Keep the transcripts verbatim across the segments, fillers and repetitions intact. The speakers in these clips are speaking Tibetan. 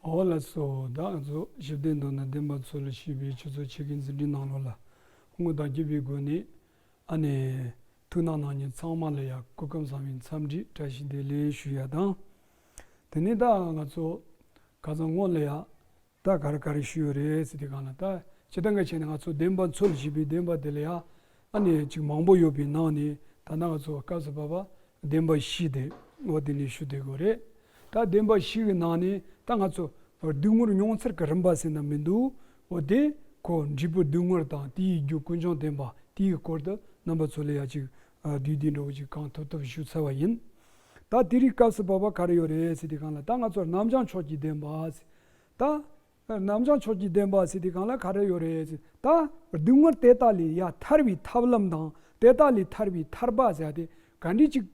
ཨོ་ལགས་སོ། ད་ང་ཚོ་ཞི་བདེ་མདོར་ན་བདེན་པ་མཚོ་ལ་ཞེས་པའི་ཆུ་ཚོད་ཕྱེད་ཀའི་འཛིན་གྲྭའི་ནང་ལོགས་ལ་སྐུ་ངོ་བདག་སྐྱབས་པའི་སྒོ་ནས་ཨ་ནི་ཐུགས་སྣང་གནང་མཁན་ཚང་མ་ལ་ཡང་སྐུ་ཁམས་བཟང་བའི་འཚམས་འདྲི་བཀྲ་ཤིས་བདེ་ལེགས་ཞུ་ཡ་དང་། དེ་ནས་ད་ང་ཚོ་ཁ་སང་སྔོན་ལ་ཡང་ད་ག་རེ་ག་རེ་ཞུས་ཡོད་རེད་ཟེར་དུས་སྒང་ལ། ད་སྤྱིར་བཏང་གི་བྱས་ནས་ང་ཚོ་བདེན་པ་མཚོ་ལ་ཞེས་པའི་བདེན་པ་དེ་ལ་ཡང་ཨ་ནི་ཅིག་མང་པོ་ཡོད་པའི་ནང་ནས་ད་ལྟ་ང་ཚོ་སྐབས་སུ་བབ་པ་བདེན་པ་བཞི་དེ་འོ་དེ་ནས་ཞུ་བསྡད་དགོས་རེད། ད་བདེན་པ་བཞི་གི་ནང་ནས་ད་ང་ཚོ་སྡུག་བསྔལ་མྱོང་ཚུལ་གྱི་རིམ་པ་ཟེར་ན་མི་འདུག་འོ་དེ་ཁོ་འབྲས་བུ་སྡུག་བསྔལ་དང་དེའི་རྒྱུ་ཀུན་འབྱུང་བདེན་པ་དེའི་སྐོར་དུ་རྣམ་པ་ཚོ་ལ་ཡང་ཅིག་བསྡུས་བསྡུས་འདྲ་བོ་ཅིག་གང་ཐུབ་ཐུབ་ཞུ་ཚར་བ་ཡིན། ད་དེ་རིང་སྐབས་སུ་བབ་པ་ག་རེ་ཡོད་རེད་ཟེར་དུས་སྒང་ལ། ད་ང་ཚོ་རྣམ་བྱང་ཕྱོགས་ཀྱི་བདེན་པ་ཟེར། ད་རྣམ་བྱང་ཕྱོགས་ཀྱི་བདེན་པ་ཟེར་དུས་སྒང་ལ་ག་རེ་ཡོད་རེད་ཟེར། ད་སྡུག་བསྔལ་དེ་དག་ལས་ཡར་ཐར་བའི་ཐབས་ལམ་དང་དེ་དག་ལས་ཐར་བའི་ཐར་པ་ཟེར་ཡ་དེ་ག་འདྲས་ཅིག་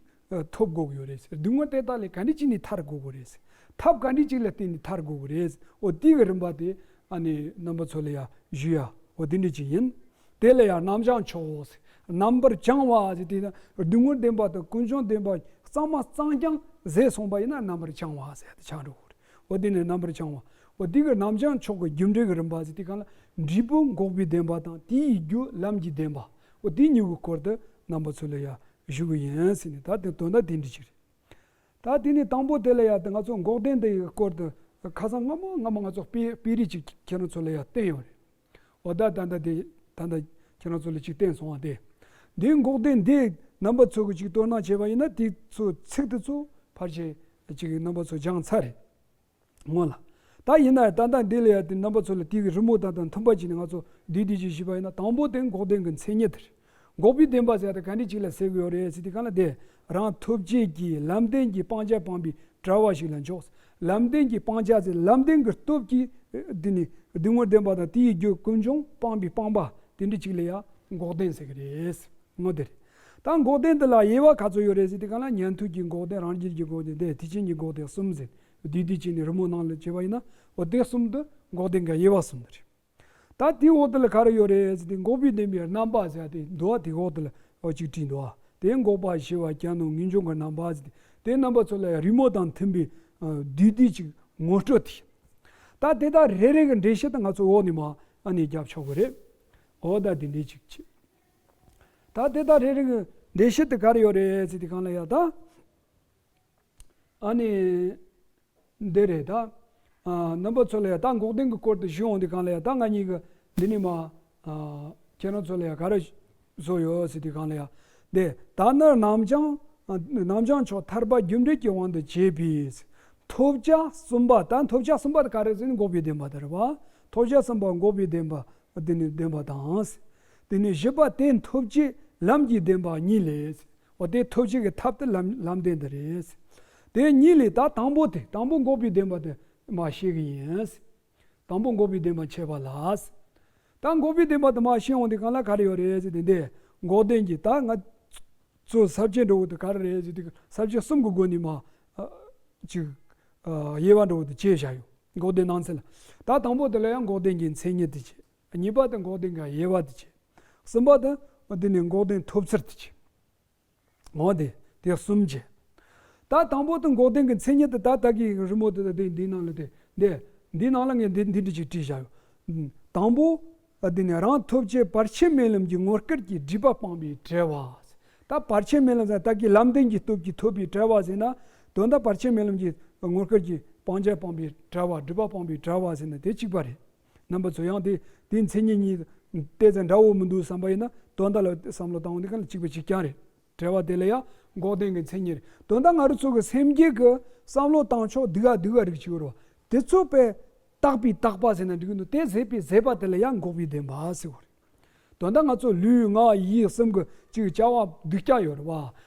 ཐོབ་དགོས་ཀྱི་ཡོད་རེད་ཟེར། སྡུག་བསྔལ་དེ་དག་ལས་ག་འདྲས་ཅིག་ནས་ཐར་དགོས་ཀྱི་རེད་ཟེར། ཐབས་ག་འདྲས་ཅིག་ལ་བརྟེན་ནས་ཐར་དགོས་ཀྱི་རེད་ཟེར། འོ་དེ་གི་རིམ་པ་དེ་ཨ་ནི་རྣམ་པ་ཚོ་ལ་ཡང་ཞུ་ཡ་འོ་དེ་འདྲས་ཅིག་ཡིན། དེ་ལ་ཡང་རྣམ་བྱང་ཕྱོགས་ཟེར། རྣམ་པར་བྱང་བ་ཟེར་དུས་ན་སྡུག་བསྔལ་བདེན་པ་དང་ཀུན་འབྱུང་བདེན་པ་གཙང་མ་གཙང་རྐྱང་ཟད་སོང་བ་ཡིན་ན་རྣམ་པར་བྱང་བ་ཟེར་ཏེ་ཆགས་འགྲོ་གི་རེད། འོ་དེ་ནས་རྣམ་པར་བྱང་བ། འོ་དེ་གི་རྣམ་བྱང་ཕྱོགས་ཀྱི་རྒྱུ་འབྲས་ཀྱི་རིམ་པ་ཟེར་དུས་སྒང་ལ་འབྲས་བུ་འགོག་པའི་བདེན་པ་དང་དེའི་རྒྱུ་ལམ་གྱི་བདེན་པ། འོ་དེ་གཉིས་ཀྱི་སྐོར་དུ་རྣམ་པ་ཚོ་ལ་ཡང་ཞུ་གི་ཡིན་ཟེར་ནས། ད་དེ་དོན་དག་དེ་འདྲ་ཅིག་རེད། ད་དེ་ནས་དང་པོ་དེ་ལ་ཡང་དེ་ང་ཚོ་འགོག་བདེན་དེ་ཡི་སྐོར་དུ་ཁ་སང་སྔ་མོ་སྔ་མོ་ང་ཚོ་དཔེ་དཔེ་རིས་ཅིག་ཁྱེད་རང་ཚོ་ལ་ཡང་བསྟན་ཡོད་རེད། འོ་ད་ད་ད་དེ་ད་ད་ཁྱེད་རང་ཚོ་ལ་ཅིག་བསྟན་སོང་བ་དེ། འདིའི་འགོག་བདེན་འདི་རྣམ་པ་ཚོ་གི་ཅིག་དོ་སྣང་བྱས་པ་ཡིན་ན་དེ་ཚོ་ཚིག་དེ་ཚོ་ཕལ་ཆེར་ཅིག་རྣམ་པ་ཚོ་སྦྱངས་ཚར་རེད། སྔོན་ལ། ད་ཡིན་ན་ད་ལྟ་འདི་ལ་ཡང་དེ་རྣམ་པ་ཚོ་ལ་དེ་གི་རི་མོ་དང་དང་མཐུན་པ་ཅིག་ནས་ང་ཚོ་བསྡུས་བསྡུས་ཅིག་ཞུས་པ་ཡིན་ན། དང་པོ་དེ་འགོག་བདེན་གྱི་མཚན་ཉིད་དེ་རེད། འགོག་པའི་བདེན་པ་ཟེར་ཡ་དེ་ག་འདྲ་ཅིག་ལ་ཟེར་གི་ཡོད་རེད་ཟེར་དུས་སྒང་ལ། དེ་རང་ཐོབ་བྱེད་ཀྱི་ལམ་བདེན་གྱི་སྤང་བྱ་སྤངས་པའི་བྲལ་བ་ཞིག་ལ་འཇོག་ལམ་བདེན་གྱི་སྤང་བྱ་ཟེར། ལམ་བདེན་གྱི་སྟོབས་ཀྱིས་འདི་ནི་སྡུག་བསྔལ་བདེན་པ་དང་དེའི་རྒྱུ་ཀུན་འབྱུང་སྤངས་པའི་སྤངས་པ་དེ་འདྲ་ཅིག་ལ་ཡང་འགོག་བདེན་ཟེར་གི་རེད། ངོ་དེ་རེད། ད་འགོག་བདེན་འདི་ལ་དབྱེ་བ་ག་ཚོད་ཡོད་རེད་ཟེར་དུས་སྒང་ལ། ཉན་ཐོས་ཀྱི་འགོག་བདེན། རང་རྒྱལ་གྱི་འགོག་བདེན། དེ་ཐེག་ཆེན་གྱི་འགོག་བདེན་གསུམ་ཟེར། བསྡུས་བསྡུས་བྱས་ནས་རི་མོ་ནང་ལ་བྱས་པ་ཡིན་ན། འོ་དེ་གསུམ་དུ་འགོག་བདེན་གྱི་དབྱེ་བ་གསུམ་དུ་རེད། ད་དེའི་འོག་དེ་ལ་ག་རེ་ཡོད་རེད་ཟེར་དུས། འགོག་པའི་བདེན་པའི་རྣམ་པ་ཟེར་ཡ་དེ་འདུག་བ། དེའི་འོག་དེ་ལ་འོ་ཅིག་བྲིས་འདུག་བ། དེ་འགོག་པ་ཞི་བ་གྱ་ནོམ་ངེས་འབྱུང་གི་རྣམ་པ་ཟེར་ཏེ། དེ་རྣམ་པ་ཚོ་ལ་ཡང་རི་མོ་དང་མཐུན་པའི་ཨ་བསྡུས་བསྡུས་ཅིག་ངོ་སྤྲོད་དེ། ད་དེ་དག་རེ་རེ་གི་འགྲེལ་བཤད་དེ་ང་ཚོ་འོག་ནས་མར་ཨ་ནི་རྒྱབ་ཆོག་གི་རེད། འོ་ད་དེ་འདྲའི་ཅིག་བྱེད། ད་དེ་དག་རེ་རེ་གི་འགྲེལ་བཤད་དེ་ག་རེ་ཡོད་རེད་ཟེར་དུས་སྒང་ལ་ཡང་ད། ཨ་ནི། འདི་རེད་ད། ཨ་རྣམ་པ་ཚོ་ལ་ཡང་ད་འགོག་བདེན་གྱི་སྐོར་དུ་ཞུ་འོང་དུས་སྒང་ལ་ཡང་ད་ང་གཉིས་ཀྱིས་འདི་ནས་མར་ཨ་ཁྱེད་རང་ཚོ་ལ་ཡང་ག་རེ་བཟོ་ཡོད་ཟེར་དུས་སྒང་ལ་ཡང་། འདི་ད་ནི་རྣམ་བྱང་ཨ་རྣམ་བྱང་ཕྱོགས་ཐར་པ་རྒྱུ་འབྲས་ཀྱི་དབང་དུ་བྱས་པའི་ཐོབ་བྱ་གསུམ་པ། ད་ཐོབ་བྱ་གསུམ་པ་དེ་ག་རེ་ཟེར་ན་འགོག་པའི་བདེན་པ་དེ་རེད་བ། ཐོབ་བྱ་གསུམ་པ་འགོག་པའི་བདེན་པ། དེ་ནི་བདེན་པ་དང་། དེ་ནི་བཞི་པ་དེ་ཐོབ་བྱེད་ལམ་གྱི་བདེན་པ་གཉིས་ལས། འོ་དེ་ཐོབ་བྱེད་ཀྱི་ཐབས་དེ་ལམ་ལམ་བདེན་དེ་རེད། དེ་གཉིས་ལས་ད་དང་པོ་དེ། དང་པོ་འགོག་པའི་བདེན་པ་དེ་མར་བཤད་གི་ཡིན། དང་པོ་འགོག་པའི་བདེན་པ་འཆད་པ་ལ། ད་འགོག་པའི་བདེན་པ་དེ་མར་བཤད་འོང་དུས་སྒང་ལ་ག་རེ་ཡོད་རེད་ཟེར་དུས། འདི་འགོག་བདེན་གྱི་ད་ང་ཚོ་ས་བཅད་འདྲ་བོ་དེ་ག་རེ་རེད་ཟེར་དུས། ས་བཅད་གསུམ་གྱི་སྒོ་ནས་མར་ཨ་ཅིག་ཨ་དབྱེ་བ་འདྲ་བོ་དེ་བྱས་བཞག་ཡོད། འགོག་བདེན་ནང་ཚན་ལ། ད་དང་པོ་དེ་ལ་ཡང་འགོག་བདེན་གྱི་མཚན་ཉིད་དེ་བྱས། གཉིས་པ་དེ་འགོག་བདེན་གྱི་དབྱེ་བ་དེ་བྱས། གསུམ་པ་དེ་འདི་ནི་འགོག་བདེན་ཐོབ་ཚུལ་དེ་བྱས། འོ་དེ་དེ་གསུམ་བྱས། ད་དང་པོ་དེ་འགོག་བདེན་གྱི་མཚན་ཉིད་དེ། ད་ད་གི་རི་མོ་དེ་དེ་འདི་ནང་ལ་དེ་འདི་འདི་ནང་ལ་ངས་འདི་འདི་འདྲ་ཅིག་བྲིས་བཞག་ཡོད། དང་པོ་ཨ་འདི་ནི་རང་ཐོབ་བྱེད་བར་ཆད་མེད་ལམ་གྱི་ངོ་སྐལ་གྱི་སྒྲིབ་པ་སྤངས་པའི་བྲལ་བ། ད་བར་ཆད་མེད་ལམ་ཟེར་ད་གི་ལམ་བདེན་གྱི་སྟོབས་ཀྱིས་ཐོབ་པའི་བྲལ་བ་ཟེར་ན། དོན་དག་བར་ཆད་མེད་ལམ་གྱི་ངོ་སྐལ་གྱི་སྤང་བྱ་སྤངས་པའི་བྲལ་བ། སྒྲིབ་པ་སྤངས་པའི་བྲལ་བ་ཟེར་ན་དེ་གཅིག་པ་རེད། རྣམ་པ་ཚོ་ཡང་དེ་དེའི་མཚན་ཉིད་གཉིས་ཏོག་ཙམ་འདྲ་བོ་མི་འདུག་བསམ་པ་ཡིན་ན། དོན་དག་ལ་བསམ་བློ་བཏང་འོང་དུས་སྒང་ལ་གཅིག་པ་གཅིག་རྐྱང་རེད། བྲལ་བ་དེ་ལ་ཡང་འགོག་བདེན་གྱི་མཚན་ཉིད་རེད། དོན་དག་ང་རང་ཚོ་གི་སེམས་བསྐྱེད་ཀྱི་བསམ་བློ་བཏང་ཕྱོགས་སྡུག་ག་སྡུག་ག་རིགས་ཅིག་ཡོད་རེད་བ། དེ་ཚོ་དཔེ་བརྟགས་པའི་བརྟག་པ་ཟེར་ན་འགྲིག་གི་འདུག་དེ་ཟད་པའི་ཟད་པ་དེ་ལ་ཡང་འགོག་པའི་བདེན་པ་ཟེར་བ་རེད། དོན་དག་ང་ཚོ་ལུས་ངག་ཡིད་གསུམ་གྱི་ཅིག་བྱ་བ་སྡུག་ཅག་ཡོད་རེད་བ། བྱ་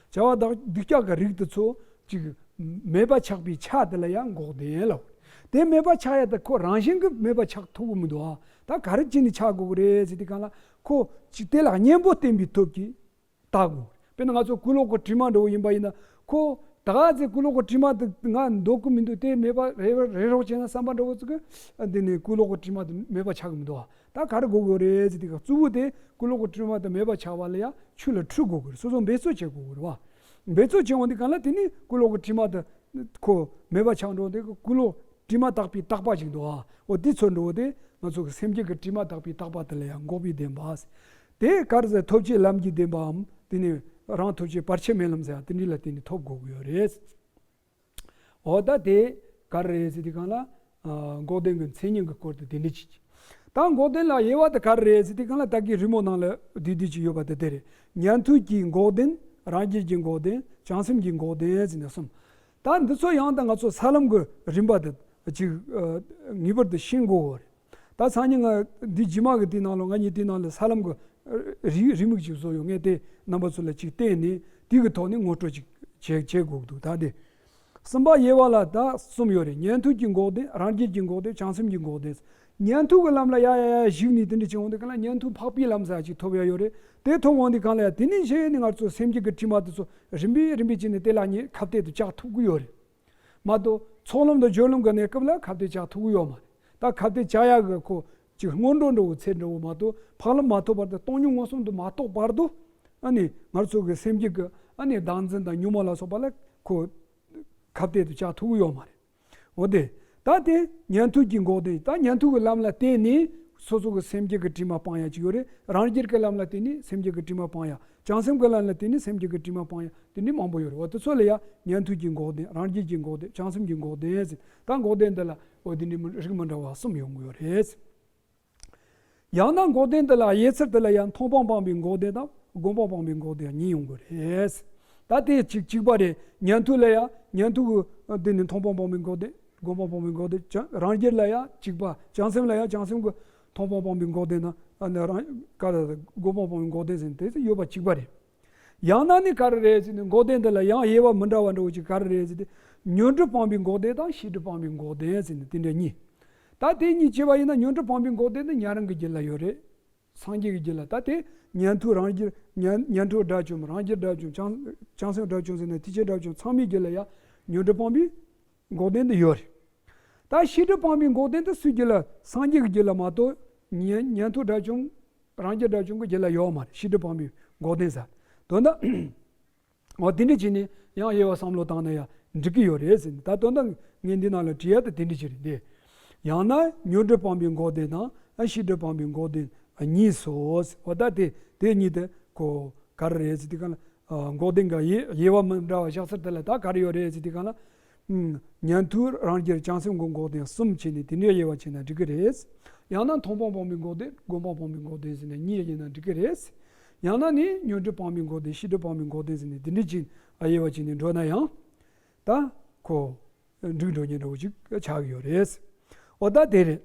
བ་སྡུག་ཅག་གི་རིགས་དེ་ཚོ་ཅིག་མེད་པ་ཆགས་པའི་ཆ་དེ་ལ་ཡང་འགོག་བདེན་ལབ། དེ་མེད་པ་ཆགས་ཡ་དེ་ཁོ་རང་བཞིན་གྱིས་མེད་པ་ཆགས་ཐུབ་ཀྱི་མི་འདུག་ཨ། ད་ག་རེ་བྱས་ནས་ཆགས་དགོས་ཀྱི་རེད་ཟེར་དུས་སྒང་ལ། ཁོ་ཅིག་དེ་ལ་གཉེན་པོ་བསྟེན་པའི་སྟོབས་ཀྱིས་བརྟག་དགོས། དཔེར་ན་ང་ཚོ་ཀུ་ལོག་གི་དྲི་མ་འདྲ་བོ་ཡིན་པ་ཡིན་ན། ཁོ་ད་ག་ཚོད་ཀུ་ལོག་གི་དྲི་མ་དེ་ང་འདོད་ཀྱི་མི་འདུག་དེ་མེད་པ་རེ་རེ་རོགས་བྱས་ན་བསམ་པ་འདྲ་བོ་ཅིག་གིས་འདི་ནས་ཀུ་ལོག་གི་དྲི་མ་དེ་མེད་པ་ཆགས་ཀྱི་མི་འདུག་ཨ། ད་ག་རེ་དགོས་ཀྱི་རེད་ཟེར་དུས་སྒང་། གཙོ་བོ་དེ་ཀུ་ལོག་གི་དྲི་མ་དེ་མེད་པ་ཆགས་པ་ལ་ཡང་ཆོས་ལ་འཁྲུལ་དགོས་ཀྱི་རེད། སོ་སོ་འབད་རྩོལ་བྱེད་དགོས་ཀྱི་རེད་བ། འབད་རྩོལ་བྱེད་འོང་དུས་སྒང་ལ་དེ་ནི་ཀུ་ལོག་གི་དྲི་མ་དེ་ཁོ་མེད་པ་ཆགས་འགྲོ། དེ་ཀུ་ལོག་ དྲི་མ་དག་པའི་བརྟག་པ་ཞིག་འདུག་ཨ། འོ་དེ་ཚོ་འགྲོ་བ་དེ་ང་ཚོ་གི་སེམས་བསྐྱེད་ཀྱི་དྲི་མ་དག་པའི་བརྟག་པ་དེ་ལ་ཡང་འགོག་པའི་བདེན་པ། དེ་ག་རེ་ཟེར། ཐོབ་བྱའི་ལམ་གྱི་བདེན་པའམ་དེ་ནི་རང་ཐོབ་བྱའི་བར་ཆད་མེད་ལམ་ཟེར་ཡ་དེ་འདྲ་ལ་བརྟེན་ནས་ཐོབ་དགོས་ཀྱི་ཡོད་རེད། འོ་ད་དེ་ག་རེ་རེད་ཟེར་དུས་སྒང་ལ། ཨ། འགོག་བདེན་གྱི་མཚན་ཉིད་ཀྱི་སྐོར་དུ་དེ་འདྲ་ཅིག་ད་འགོག་བདེན་ལ་དབྱེ་བ་དེ་ག་རེ་རེད་ཟེར་དུས་སྒང་ལ། ད་གིན་རི་མོ་ནང་ལ་བསྡུས་བསྡུས་ཅིག་ཡོད་པ་དེ་དེ་རེད། ཉན་ཐོས་ཀྱི་འགོག་བདེན། རང་རྒྱལ་གྱི་འགོག་བདེན། བྱང་སེམས་ཀྱི་འགོག་བདེན་ཟེར་ནས་གསུམ། ད་འདི་ཚོ་ཡང་ད་ང་ཚོ་ས་ལམ་གྱི་རིམ་པ་དེ་ཅིག་ཨ། ངེས་པར་དུ་ཤེས་དགོས་པ་རེད། ད་སང་ཉིན་ང་འདི་རྗེས་མ་གི་དེའི་ནང་ལ། ང་གཉིས་དེའི་ནང་ལ་ས་ལམ་གྱི་རེའུ་རེའུ་མིག་ཅིག་བཟོ་ཡོད། ངས་དེ་རྣམ་པ་ཚོ་ལ་ཅིག་བསྟན་ནས་དེ་གི་ཐོག་ནས་ངོ་སྤྲོད་ཅིག་བྱེད་བྱེད་དགོས་ཀྱི་འདུག་ད་དེ་གསུམ་པ་དབྱེ་བ་ལ་ད་གསུམ་ཡོད་རེད། ཉན་ཐོས་ཀྱི་འགོག་བདེན། རང་རྒྱལ་གྱི་འགོག་བདེན། བྱང་སེམས་ཀྱི་འགོག་བདེན། ཉན་ཐོས་ཀྱི་ལམ་ལ་ཡ་ཡ་ཡ་ཞུགས་ནས་དེ་འདྲ་བྱེད་འོང་དུས་སྒང་ལ་ཉན་ཐོས་འཕགས་པའི་ལམ་ཟེར་ཅིག་ཐོབ་ཡ་ཡོད་རེད། དེ་ཐོབ་འོང་དུས་སྒང་ལ་ཡ་དེ་ནས་གཞི་ནས་ང་ཚོ་སེམས་བསྐྱེད་ཀྱི་དྲི་མ་དེ་ཚོ་རིམ་པས་རིམ་པས་བྱས་ནས་དེ་ལ་ཉེ་ཁ་གཏད་དུ་བཅག་ཐུབ་ཀྱི་ཡོད་རེད། མ་གཏོགས་ཚོགས་ལམ་དང་སྦྱོར་ལམ་གྱི་གནས་སྐབས་ལ་ཁ་གཏད་བཅག་ཐུབ་ཀྱི་ཡོད་མ་རེད། ད་ཁ་གཏད་བཅག་ཡག་གི་ཁོ་ཅིག་སྔོན་འགྲོ་འདྲ་བོ་ཚེ་འདྲ་བོ་མ་གཏོགས། འཕགས་ལམ་མ་ཐོབ་བར་དུ། སྟོང་ཉིད་མངོན་སུམ་དུ་མ་རྟོགས་བར་དུ། ཨ་ནི་ང་ཚོ་གི་སེམས་བསྐྱེད་ཀྱི་ཨ་ནི་བདག་འཛིན་དང་ཉོན་མོངས་ལ་སོགས་པ་ལ་ཁོ་ཁ་གཏད་དུ་བཅག་ཐུབ་ཀྱི་ཡོད་མ་རེད། འོ་དེ། ད་དེ་ཉན་ཐོས་ཀྱི་འགོག་བདེན། ད་ཉན་ཐོས་ཀྱི་ལམ་ལ་བརྟེན་ནས་སོ་སོ་གི་སེམས་བསྐྱེད་ཀྱི་དྲི་མ་སྤང་ཡ་ཅིག་ཡོད་རེད། རང་རྒྱལ་གྱི་ལམ་ལ་བརྟེན་ནས་སེམས་བསྐྱེད་ཀྱི་དྲི་མ་སྤང་ཡ། བྱང་སེམས་ཀྱི་ལམ་ལ་བརྟེན་ནས་སེམས་བསྐྱེད་ཀྱི་དྲི་མ་སྤང་ཡ། དེ་འདྲའི་མང་པོ་ཡོད་རེད། འོ་དེ་ཚོ་ལ་ཡ་ཉན་ཐོས་ཀྱི་འགོག་བདེན། རང་རྒྱལ་གྱི་འགོག་བདེན། བྱང་སེམས་ཀྱི་འགོག་བདེན་ཟེར། ད་འགོག་བདེན་འདི་ལ་འོ་དེ་འདྲའི་རིགས་མི་འདྲ་བ་གསུམ་ཡོང་གི་ཡོད་རེད། ཡང་ན་འགོག་བདེན་འདི་ལ་དབྱེ་ཚུལ་དེ་ལ་ཡང་མཐོང་སྤང་སྤངས་པའི་འགོག་བདེན་དང་སྒོམ་སྤང་སྤངས་པའི་འགོག་བདེན་གཉིས་ཡོང་གི་རེད། ད་དེ་གཅིག་གཅིག་པ་རེད། ཉན་ཐོས་ལ་ཡང་ཉན་ཐོས་ཀྱི་དེ་ནི་མཐོང་སྤང་སྤངས་པའི་འགོག་བདེན། སྒོམ་སྤང་སྤངས་པའི་འགོག་བདེན། བྱང་རང་རྒྱལ་ལ་ཡང་གཅིག་པ། བྱང་སེམས་ལ་ཡང་བྱང་སེམས་ཀྱི་མཐོང་སྤང་སྤངས་པའི་འགོག་བདེན་དང་། ཨ་ནི་རང་ག་རེ། སྒོམ་སྤང་སྤངས་པའི་འགོག་བདེན་ཟེར་ནས་དེ་ཡོད་པ་གཅིག་པ་རེད། ཡང་ན་ནི་ག་རེ་རེད་ཟེར་ནས། འགོག་བདེན་འདི་ལ་ཡང་དབྱེ་བ་མི་འདྲ་བ་འདྲ་བོ་ཅིག་ག་རེ་རེད་ཟེར་ཏེ། ཉོན་སྒྲིབ་སྤངས་པའི་འགོག་བདེན་དང་ཤེས་སྒྲིབ་སྤངས་པའི་འགོག་བདེན་ཟེར་ནས་དེ་འདྲ་གཉིས། ད་དེ་གཉིས་བྱས་པ་ཡིན་ན་ཉོན་སྒྲིབ་སྤངས་པའི་འགོག་བདེན་འདི་ཉན་རང་གི་རྒྱུད་ལ་ཡོད་རེད། སངས་རྒྱས་ཀྱི་རྒྱུད་ལ། ད་དེ་ཉན་ཐོས་རང་རྒྱུད། ཉན་ཉན་ཐོས་དགྲ་བཅོམ། རང་རྒྱུད་དགྲ་བཅོམ། བྱང་བྱང་སེམས་དགྲ་བཅོམ་ཟེར་ན་ཐེག་ཆེན་དགྲ་བཅོམ་ཚང་མའི་རྒྱུད་ལ་ཡང་ཉོན་སྒྲིབ་སྤངས་པའི་འགོག་བདེན་འདི་ཡོད་རེད། ད་ཤེས་སྒྲིབ་སྤངས་པའི་འགོག་བདེན་དེ་སུའི་རྒྱུད་ལ། སངས་རྒྱས་ཀྱི་རྒྱུད་ལ་མ་གཏོགས། ཉན་ཉན་ཐོས་དགྲ་བཅོམ། རང་རྒྱུད་དགྲ་བཅོམ་གྱི་རྒྱུད་ལ་ཡོད་མ་རེད། ཤེས་སྒྲིབ་སྤངས་པའི་འགོག་བདེན་ཟེར། དོན་དག་འོ་དེ་འདྲ་བྱས་ནས་ཡང་དབྱེ་བ་བསམ་བློ་བཏང་ན་ཡང་འགྲིག་གི་ཡོད་རེད་ཟེར་ནས། ད་དོན་དག་ངས་འདི་ནང་ལ་བྲིས་ཡ་དེ་དེ་འདྲ་ཅིག་རེད་དེ། ཡང་ན་ཉོན་སྒྲིབ་སྤངས་པའི་འགོག་བདེན་དང་། ཨ། ཤེས་སྒྲིབ་སྤངས་པའི་འགོག་བདེན་གཉིས་སོ། འོ་ད་དེ་དེ་གཉིས་དེ་ཁོ་ག་རེ་རེད་ཟེར་དུས་སྒང་ལ། ཨ། འགོག་བདེན་གྱི་དབྱེ་དབྱེ་བ་མི་འདྲ་བ་བཞག་ཚུལ་དེ་ལ་ད་ག་རེ་ཡོད་རེད་ཟེར་དུས་སྒང་ལ། ཨུམ། ཉན་ཐོས་རང་རྒྱུད་བྱང་སེམས་ཀྱི་འགོག་བདེན་གསུམ་བྱས་ནས་དེ་འདྲའི་དབྱེ་བ་ཕྱེ་ན་འགྲིག་གི་རེད། ཡང་ན་མཐོང་སྤང་སྤངས་པའི་འགོག་བདེན། སྒོམ་སྤང་སྤངས་པའི་འགོག་བདེན་ཟེར་ནས་གཉིས་ཡིན་ན་འགྲིག་གི་རེད། ཡང་ན་ནི་ཉོན་སྒྲིབ་སྤངས་པའི་འགོག་བདེན། ཤེས་སྒྲིབ་སྤངས་པའི་འགོག་བདེན་ཟེར་ནས་དེ་འདྲའི་ཅིག་དབྱེ་བ་ཕྱེ་ནས་འགྲོ་ན་ཡང་ད་ཁོ་འགྲིག་འགྲོ་མཁན་འདྲ་བོ་ཅིག་ཆགས་ཀྱི་ཡོད་རེད། འོ་ད་དེ་རེད།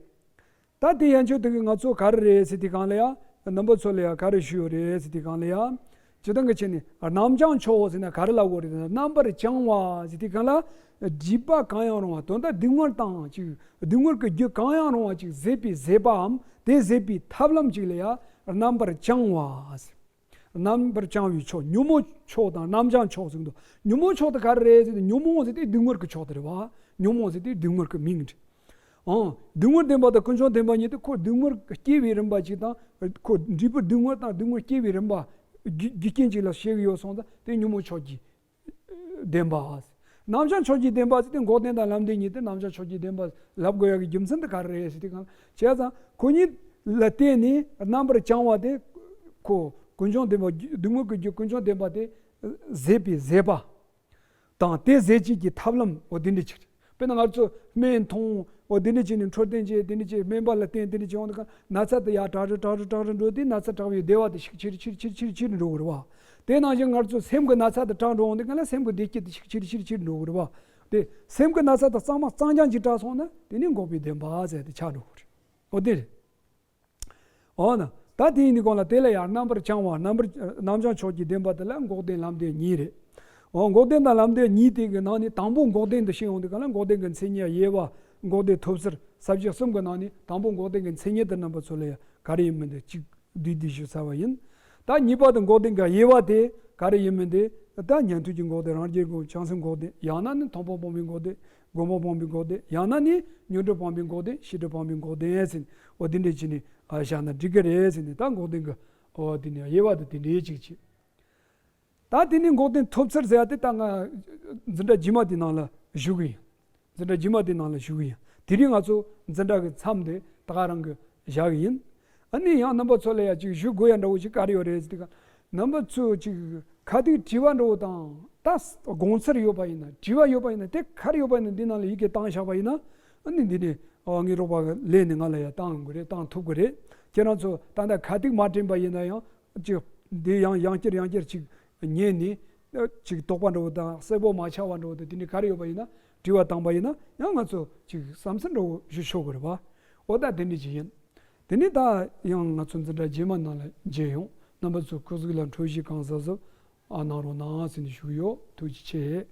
ད་དེ་ཡན་ཆོད་དེ་གི་ང་ཚོ་ག་རེ་རེད་ཟེར་དུས་སྒང་ལ་ཡ། རྣམ་པ་ཚོ་ལ་ཡ་ག་རེ་ཞུས་ཡོད་རེད་ཟེར་དུས་སྒང་ལ་ཡ། སྤྱིར་བཏང་གི་ཆ་ནས་རྣམ་བྱང་ཕྱོགས་ཟེར་ན་ག་རེ་ལབ་དགོས་རེད་ཟེར་ན། རྣམ་པར་བྱང་བ་ཟེར་དུས་སྒང་ལ། སྒྲིབ་པ་གང་ཡང་རུང་བ། དོན་དག་སྡུག་བསྔལ་དང་ཅིག་སྡུག་བསྔལ་གྱི་རྒྱུ་གང་ཡང་རུང་བ་ཅིག་ཟད་པའི་ཟད་པའམ་དེ་ཟད་པའི་ཐབས་ལམ་ཅིག་ལ་ཡ་རྣམ་པར་བྱང་བ་ཟེར། རྣམ་པར་བྱང་བའི་ཕྱོགས། ཉོན་མོངས་ཕྱོགས་དང་རྣམ་བྱང་ཕྱོགས་ཟེར་གྱི་འདུག་ཉོན་མོངས་ཕྱོགས་དེ་ག་རེ་རེད་ཟེར་ན། ཉོན་མོངས་ཟེར་དེ་སྡུག་བསྔལ་གྱི་ཕྱོགས་དེ་རེད་བ། ཉོན་མོངས་ཟེར་དེ་སྡུག་བསྔལ་གྱི་མིང་རེད། ཨང་། སྡུག་བསྔལ་བདེན་པ་དང་ཀུན་འབྱུང་བདེན་པ་གཉིས་དེ་ཁོ་སྡུག་བསྔལ་སྐྱེ་བའི་རིམ་པ་ཅིག་དང་། ཁོ་འབྲས་བུ་སྡུག་བསྔལ་དང་སྡུག་བསྔལ་སྐྱེ་བའི་རིམ་པ་རྒྱུ་རྒྱུ་རྐྱེན་ཅིག་ལ་བཤད་ཀྱི་ཡོད་སོང་ཙང་དེ་ཉོན་མོངས་ཕྱོགས་ཀྱི་བདེན་པ། རྣམ་བྱང་ཕྱོགས་ཀྱི་བདེན་པ་ཟེར་དེ་འགོག་བདེན་དང་ལམ་བདེན་གཉིས་དེ་རྣམ་བྱང་ཕྱོགས་ཀྱི་བདེན་པ་ལབ་དགོས་ཡག་གི་རྒྱུ་མཚན་དེ་ག་རེ་རེད་ཟེར་དུས་སྒང་ལ། བྱས་ཙང་ཁོ་གཉིས་ལ་བརྟེན་ནས་རྣམ་པར་བྱང་བ་དེ་ཁོ་ཀུན་འབྱུང་བདེན་པ། སྡུག་བསྔལ་གྱི་རྒྱུ་ཀུན་འབྱུང་བདེན་པ་དེ་ཟད་པའི་ཟད་པ། དང་དེ་ཟད་བྱེད་ཀྱི་ཐབས་ལམ། འོ་དེ་འདྲ་ཅིག་རེད། དཔེར་ན་ང་ཚོ་སྨན་འཐུང་། འོ་དེ་འདྲ་བྱས་ནས་འཕྲོད་བསྟེན་བྱས། དེ་འདྲ་བྱས་སྨན་པ་ལ་བསྟེན། དེ་འདྲ་བྱས་འོང་དུས་སྒང་ན་ཚ་དེ་ཡར་དྲག་རུ་དྲག་རུ་དྲག་རུ་འགྲོ་དུས་ན་ཚ་དྲག་པོའི་བདེ་བ་དེ་ཤུགས་ཆེ་རུ་ཆེ་རུ་ཆེ་རུ་ཆེ་རུ་འགྲོ་གི་རེད་བ། དེ་ནང་བཞིན་ང་ཚོ་སེམས་ཀྱི་ན་ཚ་དེ་དྲག་འགྲོ་འོང་དུས་སྒང་ལ་སེམས་ཀྱི་བདེ་སྐྱིད་དེ་ཤུགས་ཆེ་རུ་ཆེ་རུ་ཆེ་རུ་འགྲོ་གི་རེད་བ། དེ་སེམས་ཀྱི་ན་ཚ་དེ་གཙང་མ་གཙང་རྐྱང་ཅིག་དྲག་སོང་ན་དེ་ནི་འགོག་པའི་བདེན་པ་ཟེར་དེ་ཆགས་འགྲོ་གི་རེད། འོ་དེ་རེད། འོ་ན། ད་དེ་ཡིན་དུས་སྒང་ལ་དེ་ལ་ཡང་རྣམ་པར་བྱང་བ། རྣམ་པར་རྣམ་བྱང་ཕྱོགས་ཀྱི་བདེན་པ་དེ་ལ་འགོག་བདེན་ལམ་བདེན་གཉིས་རེད། འོ་འགོག་བདེན་དང་ལམ་བདེན་གཉིས་དེ་གི་ནང་ནས་དང་པོ་འགོག་བདེན་དུ་ཤེས་ཡོང་དུས་སྒང་ལ། འགོག་བདེན་གྱི་མཚན་ཉིད་དབྱེ་བ། འགོག་བདེན་ཐོབ་ཚུལ། ས་བཅད་གསུམ་གྱི་ནང་ནས་དང་པོ་འགོག་བདེན་གྱི་མཚན་ཉིད་དེ་རྣམ་པ་ཚོ་ལ་ཡང་ག་རེ་ཡིན་མིན་དེ་གཅིག་བསྡུས་བསྡུས་ཞུ་ཚར་བ་ཡིན། ད་གཉིས་པ་དེ་འགོག་བདེན་གྱི་དབྱེ་བ་དེ་ག་རེ་ཡིན་མིན་དེ། ད་ཉན་ཐོས་ཀྱི་འགོག་བདེན། རང་རྒྱལ་འགོག་བདེན། བྱང་སེམས་འགོག་བདེན། ཡང་ན་ནི་མཐོང་སྤང་སྤངས་པའི་འགོག་བདེན། སྒོམ་སྤང་སྤངས་པའི་འགོག་བདེན། ཡང་ན་ནི་ཉོན་སྒྲིབ་སྤངས་པའི་འགོག་བདེན། ཤེས་སྒྲིབ་སྤངས་པའི་འགོག་བདེན་ཟེར་ནས། འོ་དེ་འདྲ་བྱས་ནས་ཨ་བཞག་ན་འགྲིག་གི་རེད་ཟེར་ནས། ད་འགོག་བདེན་གྱི་འོ་དེ་ནས་དབྱེ་བ་དེ་དེ་འདྲའི་ཅིག་བྱས། ད་དེ་ནས་འགོག་བདེན་ཐོབ་ཚུལ་ཟེར་ཡ་དེ་ད་ང་འཛིན་གྲྭ་རྗེས་མ་དེའི་ནང་ལ་ཞུ་གི་ཡིན། འཛིན་གྲྭ་རྗེས་མ་དེའི་ནང་ལ་ཞུ་གི་ཡིན། དེ་རིང་ང་ཚོ་འཛིན་གྲྭ་གི་མཚམས་དེ་ད་ག་རང་གི་བཞག་གི་ཡིན། ཨ་ནི་ཡང་རྣམ་པ་ཚོ་ལ་ཡ་ཅིག་ཞུ་དགོས་ཡ་འདྲ་བོ་ཅིག་ག་རེ་ཡོད་རེད་ཟེར་དུས་ཀ། རྣམ་པ་ཚོས་ཅིག་ཁ་ཐུག་དྲི་བ་འདྲ་བོ་དང་ད་དགོངས་ཚུལ་ཡོད་པ་ཡིན་ན། དྲི་བ་ཡོད་པ་ཡིན་ན། དེ་ག་རེ་ཡོད་པ་ཡིན་ན། འདི་ནང་ལ་ཡི་གེ་བཏང་བཞག་པ་ཡིན་ན། ཨ་ནི་འདི་ནས་ཨ་ངའི་རོགས་པ་གི་ལས་ནས་ང་ལ་ཡ་བཏང་དགོས་རེད། བཏང་ཐུབ་དགོས་རེད། ཁྱེད་རང་ཚོ་ད་ལྟ་ཁ་ཐུག་མ་དྲན་པ་ཡིན་ན་ཡང་ཅིག་འདི་ཡང་ཡང་བསྐྱར་ཡང་བསྐྱར་ཅིག་ཉན་ནས་ཅིག་དོགས་པ་འདྲ་བོ་དང་གསལ་པོ་མ་ཆགས་པ་འདྲ་བོ་དང་། དེ་འདྲ་ག་རེ་ཡོད་པ་ཡིན་ན་དྲི་བ་བཏང་པ་ཡིན་ན་ཡང་ང་ཚོ་ཅིག་བསམ་ཚུལ་འདྲ་བོ་ཞུ་ཆོག་གི་རེད་པ། འོ་ད་དེ་འདྲ་ཅིག་ཡིན། དེ་ནས་ད་ཡང་ང་ཚོ་འཛིན་གྲྭ་རྗེས་མ་ནང་ལ་མཇལ་ཡོང་། རྣམ་པ་ཚོ་སྐུ་གཟུགས་ལ་འཕྲོད་བཞེས་གང་གཟབ་གཟབ་ཨ་གནང་རོགས་གནང་ཟེར་ནས་ཞུ་གི་ཡོད། ཐུགས་རྗེ་ཆེ།